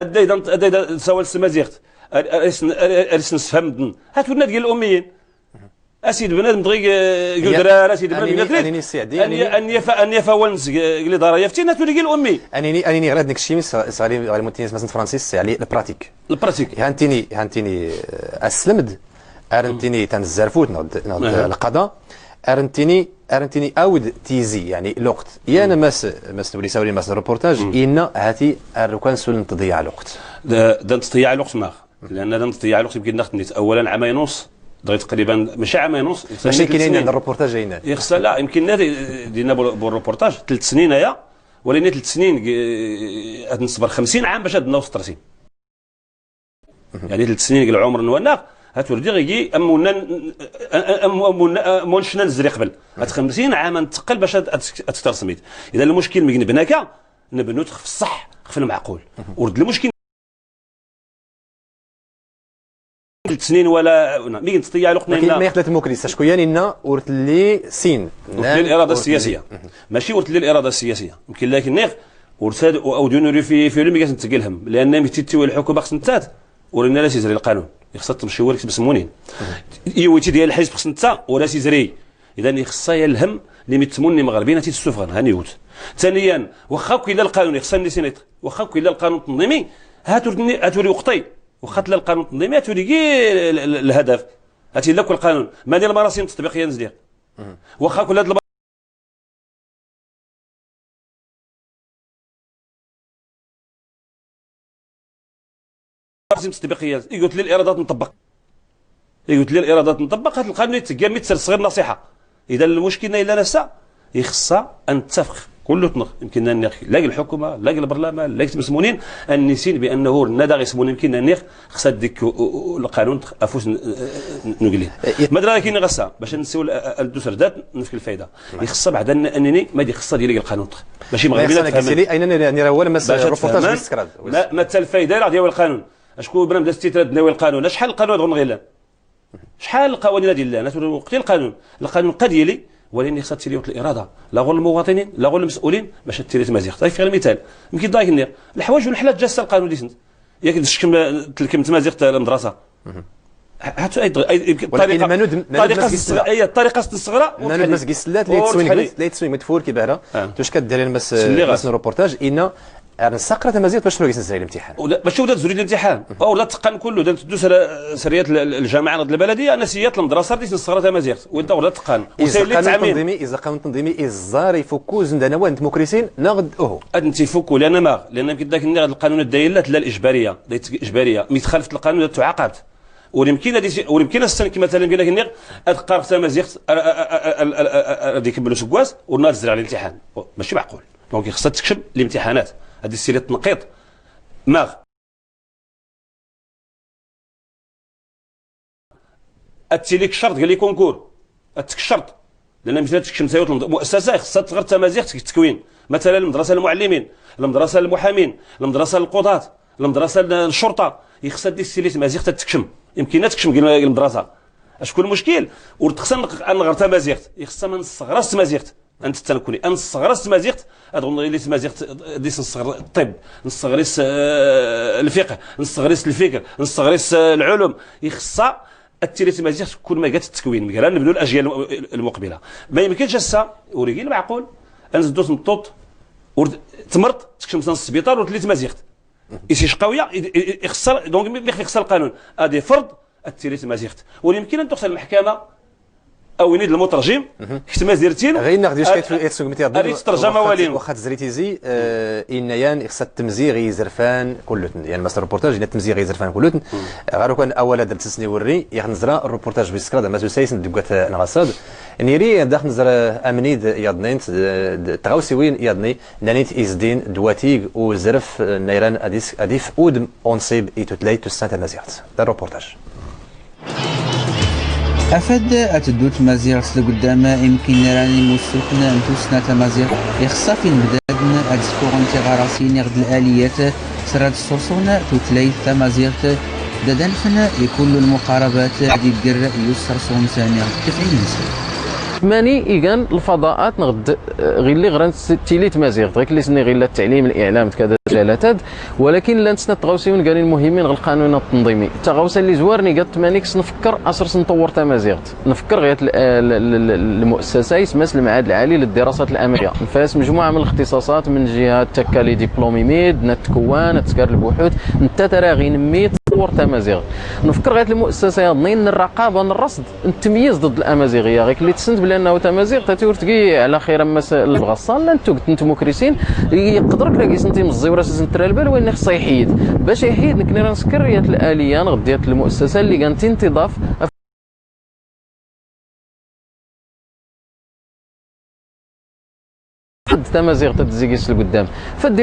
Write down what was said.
دا سوال سمازيغت اريس نسفهم هاتو ديال الاميين. اسيد بنادم دغيا يدرار اسيد بنادم انني سي ان ان يفا اللي دار يفتي هاتو ديال الامي. انني غير هذاك الشيء غادي غادي مثلا فرانسيس يعني ال pratique ال pratique هانتيني اسلمد ارنتيني تنزرفوت نغد القضاء ارنتيني اود تيزي يعني الوقت يا انا ماس نولي ساولي ماس الروبورتاج ان هاتي الركان سول تضيع الوقت دا تضيع الوقت ماخ لان دا تضيع الوقت يمكن ناخذ اولا عامين ونص دغيا تقريبا ماشي عامين ونص ماشي كاين الروبورتاج هنا يخص لا يمكن دينا بالروبورتاج 3 سنين هيا ولكن 3 سنين نصبر 50 عام باش نوصل الترسيم يعني 3 سنين العمر نوانا هتولدي غيجي ام شنا نزري قبل هاد 50 عام نتقل باش تترسميت. اذا المشكل ملي نبناك نبنو في الصح في المعقول ورد المشكل 3 سنين ولا مي تضيع الوقت ما يخلط المكريس شكون يعني لنا ورث لي سين ورث لي الارادة السياسية ماشي ورث لي الارادة السياسية يمكن لكن نيغ ورث او دونوري في لو مي نتقلهم لان ملي تيتوي الحكومة خص نتات ورينا لا سيزري القانون خصها تمشي ورك بسمونين ايوتي ديال الحزب خص نتا ولا سيزري. اذا خصها الهم اللي متموني مغربيين تيتسوفغن هانيوت. ثانيا واخا كاين القانون خصها نسينيت واخا كاين القانون التنظيمي هاتوري وقتي واخا تلا القانون التنظيمي هاتوري كي الهدف هاتي لا كل قانون ما ديال المراسيم التطبيقية نزلي واخا كل هاد المراسيم التطبيقية قلت لي الارادات نطبق قلت لي الارادات نطبق هذا القانون يتقام يتسر صغير نصيحة. اذا المشكل الا نسى يخصها ان نتفق كله تنخ يمكن ان لا الحكومة لا البرلمان لا المسمونين ان نسين بانه الندى غيسمون يمكن ان خصها ديك القانون افوس نقليه ما درا كاين غصة باش نسيو الدوسردات نفك الفايدة يخصها بعد انني ما دي خصها ديال القانون ماشي مغربي لا اين راه هو لما الروبورتاج بالسكراد ما حتى الفايدة راه ديال القانون. اشكون بنا بدا ستيترات ناوي القانون شحال القانون غير لا شحال القوانين ديال لا وقت القانون قد يلي ولكن خصها تيري الارادة لا غير المواطنين لا غير المسؤولين باش تيري تمازيغ. طيب غير المثال يمكن دايك النير الحوايج والحلات جالسة القانون اللي سنت ياك تشكم تلكم تمازيغ المدرسة حتى الطريقة الطريقة الصغرى ما مسكي سلات اللي تسوين متفور كي بهرا واش كدير المس الروبورتاج ان نسقرا تمازيغ باش تروح تنزل الامتحان باش ولا تزري الامتحان او لا تقن كله تدوس سريات الجامعة البلدية نسيات المدرسة ديال نسقرا تمازيغ وانت ولا تقن وسير لي التعميم اذا قانون التنظيمي الزار يفكو زندنا وانت مكريسين نغد اوه انت يفكو لان ما لان يمكن ذاك القانون الدايل لا الاجبارية الاجبارية مي تخالفت القانون تعاقبت ويمكن السنة كما مثلا قال لك النيغ اتقارب تمازيغ غادي يكملوا سكواس ونازل على الامتحان ماشي معقول. donc خصها تكشف الامتحانات هذه السيرة التنقيط ماغ اتسيليك الشرط قال لي concours اتك الشرط لان مثلا تكشم سايوت المؤسسة خصها تغير تمازيغ التكوين مثلا المدرسة للمعلمين المدرسة للمحامين المدرسة للقضاة المدرسة للشرطة خصها دير السيرة تمازيغ تتكشم يمكن تكشم المدرسة. اشكون المشكل ورتخصها نغير تمازيغ خصها ما نصغرش تمازيغ انت تنكوني ان صغرت تمازيغت ادغون لي تمازيغت ديس نصغر الطب نصغريس الفقه نصغريس الفكر نصغريس العلوم يخصها التيري تمازيغت كل ما جات التكوين مثلا نبنوا الاجيال المقبلة ما يمكنش هسه وريكي المعقول انزدو تنطوط تمرت تكشم السبيطار وتلي تمازيغت يسي شقاويه يخسر donc يخسر القانون هذه فرض التيري تمازيغت ويمكن ان تخسر المحكمة او ينيد المترجم حيت ما زرتين غير ناخذ واش كيتسوق متي ترجمه والين واخا تزريتيزي انيان خصها التمزيغ يزرفان كلتن يعني مثلا الروبورتاج ان التمزيغ يزرفان كلتن غير كان اولا درت سني وري يخنزرا الروبورتاج بسكرا ما تسايس دكات نغصاد نيري داخل نزرا امنيد يضنين تغاوسي يضني نانيت ازدين دواتيغ وزرف نيران اديس اديف اودم اونصيب ايتوتلاي تسان تمازيغت الروبورتاج. أفد أتدو تمازيغت لقدام يمكن راني موسوخنا نتوسنا تمازيغ يخصا في المدادن أتسكوغن تغاراسين غد الآليات سراد الصرصون تتلي تمازيغت دادنفن لكل المقاربات دي الجر يسرصون ثاني تفعيل. ماني إيغان الفضاءات نغد غير اللي غران تيلي تمازيغ غير اللي سني غير التعليم الاعلام كذا جلالات، ولكن لا نسنا تغوسيون قالين مهمين غير القانون التنظيمي. تغوسا اللي زوارني قالت مانيكس نفكر أسرس نطور تمازيغت، نفكر غير المؤسسة اسمها المعهد العالي للدراسات الامريكية، نفاس مجموعة من الاختصاصات من جهة تكالي دبلومي ميد نتكوان تسكر البحوث انت ترى غير نمي تطور تمازيغ. نفكر غير المؤسسة يظنين الرقابة الرصد التمييز ضد الامازيغية، غير اللي تسند بلي انه تمازيغ تاتورتكي على خير مس الغصان لا انتو نتموكريسين يقدر كراكي سنتي مزيورا سنترا البال وين خصها يحيد باش يحيد نكني راه نسكر ريات الالية نغديات المؤسسة اللي كانت انتضاف تمازيغ تتزيكيس لقدام. فدي